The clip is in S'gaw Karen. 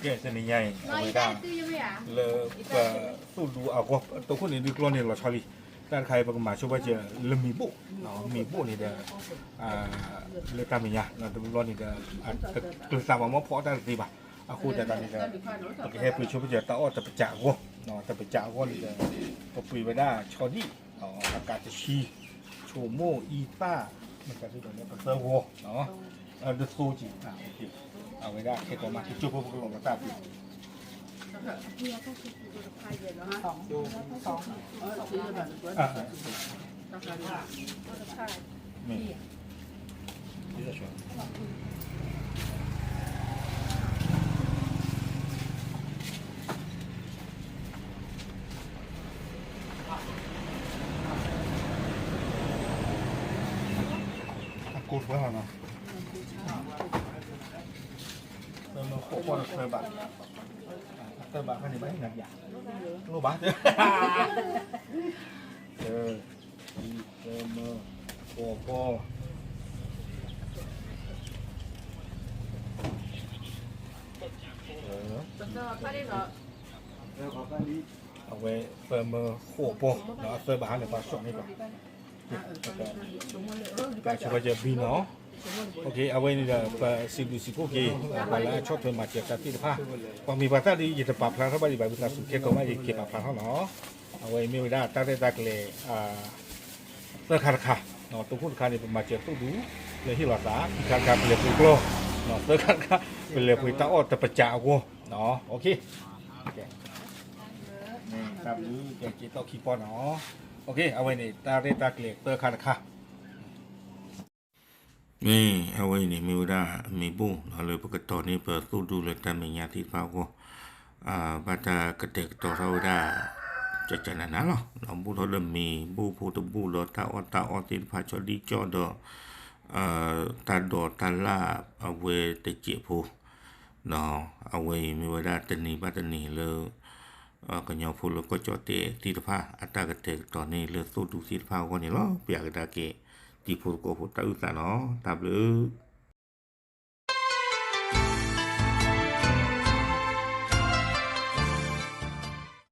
ကဲ တနံၤညါအံၤ အဝဲဒၣ် လၢပသိၣ်ဒူအဂီၢ် တိခိၣ်န့ၣ်ဒုးကျီန့ၣ်လီၤဆီလံ. တၢ်တခါအံၤ ပကမၤဆိဘၣ်စၢၤလၢမ့ၤဘိၣ်, မ့ၤဘိၣ်န့ၣ်ဒီး လၢတၢ်မဲာ်ညါ တဘျီဘျီန့ၣ်ဒီး ကျဲးစးမၤမီၢ်ဖီအီၣ်တၢ်တသ့ဘၣ်. အဃိသတးန့ၣ်ဒီး ပကဟဲပှ့ၤဆိဘၣ်စၢၤတၢ်အီၣ်တပစးအဂီၢ်, တပစးအဂီၢ်န့ၣ်ဒီး ပပှ့ၤဝဲဒၣ်ဆီဒံၣ် အကးတဆံ, ဆိမိၣ်အံသၣ်, မ့ၢ်ကသ့ဒီးလၢပသၢဂီၤ ဒသိက့ၤ အဝဲဒၣ်ခဲကီးမးကကၠိဖိပကလိာ်လီၤတၢ်ပူၤ အကိၢ်တပှဲၤလီၤနီၤ, သၢမၢဃိးပီၢ်တခွဲဘး, သၢဘးဖဲန့ၣ်ဘၣ်ဟံၣ်နၤယၤ, လိၣ်ဘၣ်, သၢမၢဃိးပီၢ် အဝဲသၢမၢဃိးပီၢ် အသၢဘးဟါန့ၣ် ပှၤဆီၣ်န့ၢ်ပှၤ ကဆိကဲဘံနီၤ, အဝဲန့ၣ်ဒီး ပစံးဘျုးစံးဖှိၣ်က့ၤ ပှၤလၢအဆီၣ်ထွဲမၤစၢၤတၢ်သ့ၣ်တဖၣ်, ပှၤမ့ၢ်ပှၤသၣ်ဒ်အံၤ ယတပာ်ဖျါထီၣ်ဘၣ်ဒံးဘၣ် ဝံသးစူၤခဲကိးမး ယက့ၤပာ်ဖျါထီၣ်နီၤ, အဝဲအံၤမ့ၢ်ဝဲဒၣ်တၢ်ရဲၣ်တၢ်ကျဲၤ သၢခါတခါ, တိခိၣ်တခါန့ၣ် ပမၤစၢၤသိၣ်ဒူ လၢဟ့ၣ်လီၤသး, ခံခါတခါ ပလဲၤပှ့ၤကျီၢ်, သၢခါတခါ ပလဲၤပှ့ၤတၢ်အီၣ်တပစးအဂီၢ်, တၢ်ဘျုး ကဲက့ၤတီၢ်ခံပီၢ်နီၤ, အဝဲန့ၣ် တၢ်ရဲၣ်တၢ်ကျဲၤသၢခါတခါ မ့ၢ်အဝဲအံၤန့ၣ် မ့ၢ်ဝဲဒၣ်မ့ၤဘိၣ်လၢပကတီၤန့ၢ် ပသိၣ်ဒူလၢတၢ်မဲာ်ညါသ့ၣ်တဖၣ်အဂီၢ်, ဘၣ်တၢ်ကတဲာ်ကတီၤထီၣ်ဝဲဒၣ် ကကနၤနၤလီၤ, ဒီးဘိၣ်ထီၣ်လၢမ့ၤဘိၣ်ဖိတဘိၣ်ဒီး တၢ်အီၣ်တၢ်အီသ့ၣ်တဖၣ် ဆီဒံၣ်ကၠီၣ်ဒီး တၢ်ဒိးတၢ်လၢ်အဝဲတစဲးဖိ, အဝဲအံၤမ့ၢ်ဝဲဒၣ်တနံၤဘၣ်တနံၤလၢ ကညီဖိလၢကီၢ်ကၠီၣ်တဲာ်သ့ၣ်တဖၣ် အတၢ်ကတဲာ်ကတီၤန့ၢ်လၢသိၣ်ဒူသ့ၣ်တဖၣ်အဂီၢ်န့ၣ်လီၤ. ပျးကဒါက့ၤ တံၤဖိသကိးဖိတၢ်အုၣ်သးနီၤ, တၢ်ဘျုး